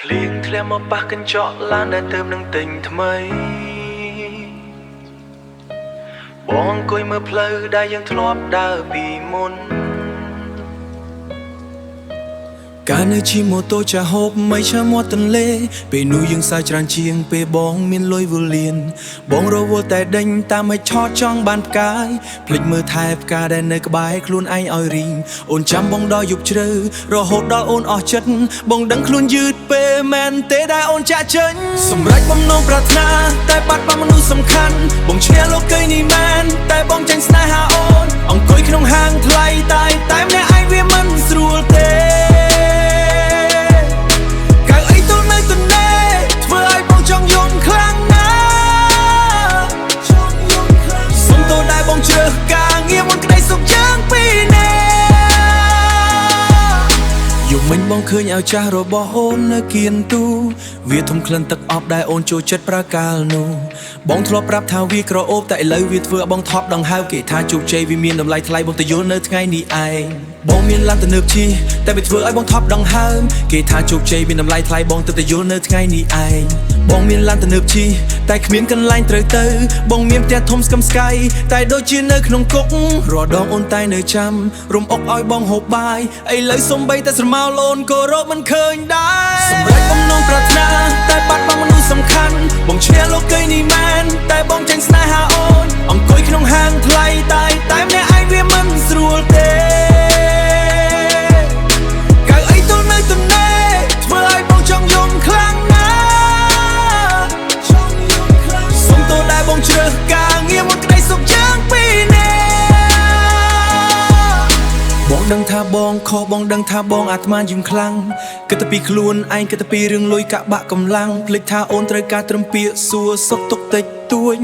ភ្លៀងធ្លាក់មកប៉ះកញ្ចក់ឡានដែលទើបនឹងទិញថ្មីបងអង្គុយមើលផ្លូវដែលយើងធ្លាប់ដើរពីមុនកាលនៅជិះម៉ូតូចាស់ហូបមិនឆាមាត់ទន្លេពេលនោះយើងសើចច្រើនជាងពេលបងមានលុយវលៀនបងរវល់តែដេញតាមឲ្យឆោតចង់បានផ្កាយភ្លេចមើលថែផ្កាដែលនៅក្បែរខ្លួនឯងឲ្យរីងអូនចាំបងដល់យប់ជ្រៅរហូតដល់អូនអស់ចិត្តបងដឹងខ្លួនយឺតពេលមែនទេដែលអូនចាក់ចេញសម្រេចបំណងប្រាថ្នាតែបាត់បង់មនុស្សសំខាន់បងឈ្នះលោកីនេះមែនតែបងចាញ់ស្នេហាអូនអង្គុយក្នុងហាងថ្លៃតែតែម្នាក់ឯងវាមិនស្រួលទេជ្រើសការងារមុនក្តីសុខយ៉ាងពីរនាក់យប់មិញបងឃើញឲ្យចាស់របស់អូននៅគៀនទូវាធំក្លិនទឹកអប់ដែលអូនចូលចិត្តប្រើកាលនោះបងធ្លាប់ប្រាប់ថាវាក្រអូបតែឥឡូវវាធ្វើឲ្យបងថប់ដង្ហើមគេថាជោគជ័យវាមានតម្លៃថ្លៃបងទៅយល់នៅថ្ងៃនេះឯងបងមានឡានទំនើបជិះតែវាធ្វើឲ្យបងថប់ដង្ហើមគេថាជោគជ័យមានតម្លៃថ្លៃបងទៅយល់នៅថ្ងៃនេះឯងបងមានឡានទំនើបជិះតែគ្មានកន្លែងត្រូវទៅបងមានផ្ទះធំស្កឹមស្កៃតែដូចជានៅក្នុងគុករាល់ដងអូនតែនៅចាំរំអុកឲ្យបងហូបបាយឥឡូវសំបីតែស្រមោលអូនក៏រកមិនឃើញដែរសម្រេចបំណងប្រាថ្នាតែបាត់បង់មនុស្សសំខាន់បងឈ្នះលោកីនេះមែនតែបងចាញ់ស្នេហាអូនអង្គុយក្នុងហាងថ្លៃតែតែម្នាក់ឯងវាមិនស្រួលទេកៅអីទល់នៅទំនេរធ្វើឲ្យបងចង់យំខ្លាំងណាស់សុំទោសដែលបងជ្រើសការងារមុនក្តីសុខយ៉ាងពីរនាក់បងដឹងថាបងខុសបងដឹងថាបងអាត្មាយំខ្លាំងគិតតែពីខ្លួនឯងគិតតែពីរឿងលុយកាក់បាក់កម្លាំងភ្លេចថាអូនត្រូវការត្រឹមពាក្យសួរសុខទុក្ខតិចតួច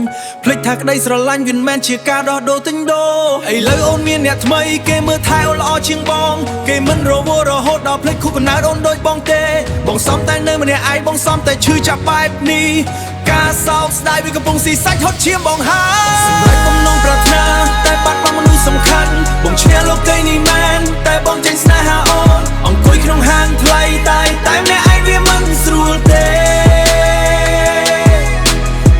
ភ្លេចថាក្តីស្រឡាញ់វាមិនមែនជាការដោះដូរទិញដូរឥឡូវអូនមានអ្នកថ្មីគេមើលថែអូនល្អជាងបងគេមិនរវល់រហូតដល់ភ្លេចខួបកំណើតអូនដូចបងទេបងសំតែនៅម្នាក់ឯងបងសំតែឈឺចាប់បែបនេះការសោកស្ដាយវាកំពុងស៊ីសាច់ហត់ឈាមបងហើយសម្រេចបំណងប្រាថ្នាតែបាត់បង់មនុស្សសំខាន់បងឈ្នះលោកីនេះមែនតែបងចាញ់ស្នេហាអូនអង្គុយក្នុងហាងថ្លៃតែតែម្នាក់ឯងវាមិនស្រួលទេ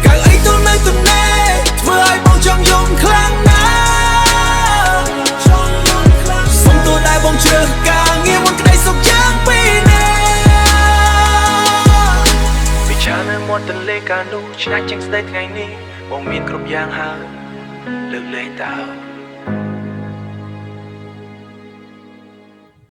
កៅអីទល់នៅទំនេរធ្វើឲ្យបងចង់យំខ្លាំងណាស់សុំទោសដែលបងជ្រើសការងារមុនក្តីសុខយ៉ាងពីរនាក់វិឆានៅមាត់ទន្លេកាលនោះឆ្ងាញ់ជាងស្ដីថ្ងៃនេះបងមានគ្រប់យ៉ាងហើយលើកលែងតើ